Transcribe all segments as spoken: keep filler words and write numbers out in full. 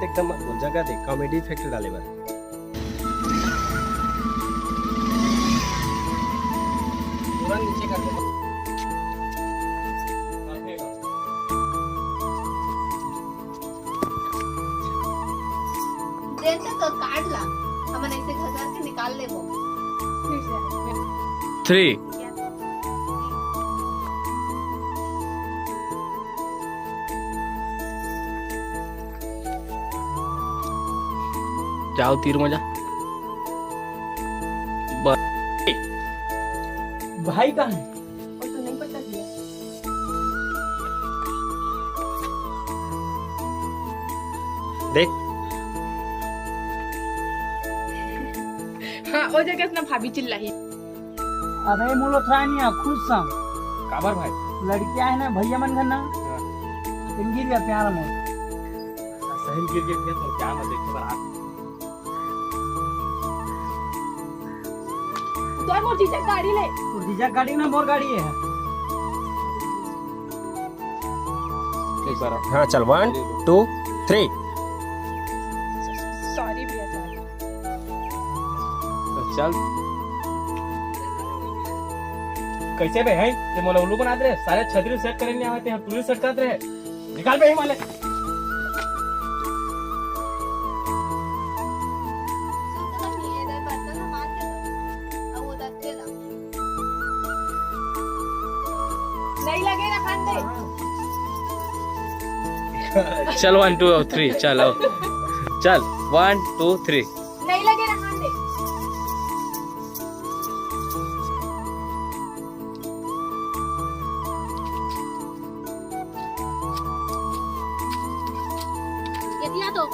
एकदम मत बोल, जगह दे, comedy effect डाले बर। पूरा नीचे कर दे। दे तो तोर कार्ड ला, हमन ऐसे घसर के निकाल लेबो। Three। जाओ तीर में जा। ब- भाई कहाँ है? वो तो नहीं पता भैया। देख। हाँ, वो जगह से ना भाभी चिल्लाही। अबे मोलो थ्रानिया, खुश सा। काबर भाई? लड़कियां है ना भैया मन घर ना, हाँ। इन गिर गया प्यार में। सही गिर गया तो क्या मैं देखे बर हाथ। तो मोर जीजा गाड़ी ले। तो जीजा गाड़ी ना, मोर गाड़ी है। एक बार। हाँ, चल, one, two, three। Sorry भैया, sorry। चल। कैसे बे हैं? ते मोला उल्लू बनात रहे, सारे छतरी set करे नहीं आते हैं, पुलिस सटकात रहे। निकाल बे ही माले। नहीं लगे रहन दे। चल, one, two और three, चल, आओ। चल, one, two, three। नहीं लगे रहन दे। एतिया तो।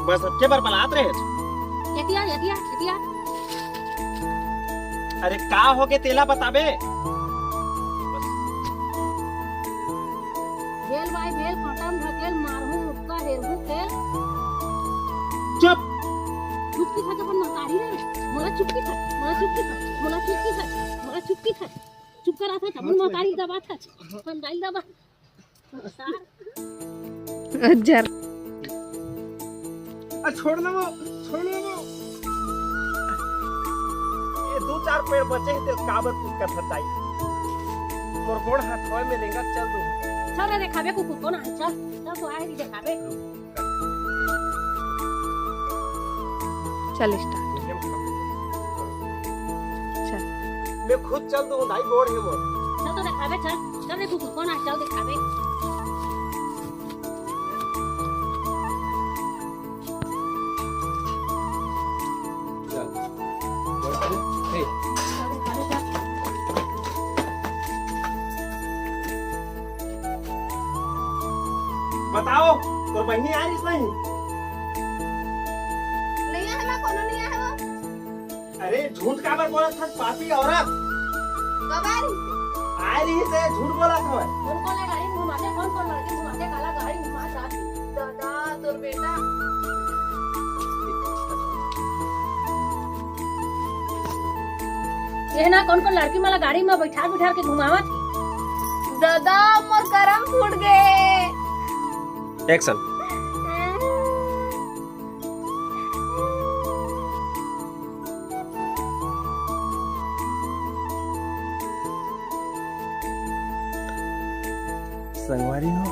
बस अब के बार बलात रहे। एतिया, एतिया, एतिया। अरे का हो के तेला बताबे। भेल भाई भेल, फटम ढकेल, मारहूं मुक्का, हेरहूं खेल। चुप। चुप की था अपन महतारी रे। मोला चुप की था, मोला चुप की था, मोला चुप की था, मोला चुप की था। चुप करा था, अपन महतारी दबा था। अपन दाई दबा। अच्छा। आ, छोड़ ना वो, छोड़ ना वो। ये दो चार पेड़ बचे हैं, तेरे काबर कुछ का फटाई। मोर गोड़ हाथ होए में लेंगा, चल दो। चल रे, देखाबे कुकुर को ना, चल, चल तो आए रे, देखाबे। चल start। चल। मैं खुद चल दूँ, दाई गोड़ है मोर। चल तो देखाबे, चल। चल रे, तू कौन आ? चल देखाबे। चल। बताओ, तोर बहिनी आ रहीस नहीं? नहीं आए ना, कोनो नहीं आए वो। अरे, झूठ काबर बोलत हस, पापी औरत? कब आ रहीस? आ रहीस हे, झूठ बोलत हवय। कौन कौन ला गाड़ी में घुमाथे, कौन कौन लड़की घुमाथे, काला गाड़ी घुमा जात हे। दादा, तोर बेटा। ये ना कौन कौन लड़की मन ला गाड़ी में बैठार बैठार के घुमावत। दादा, मोर करम फूट गे। Action। संगवारी हो,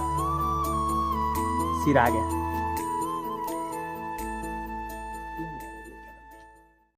सिरा गया।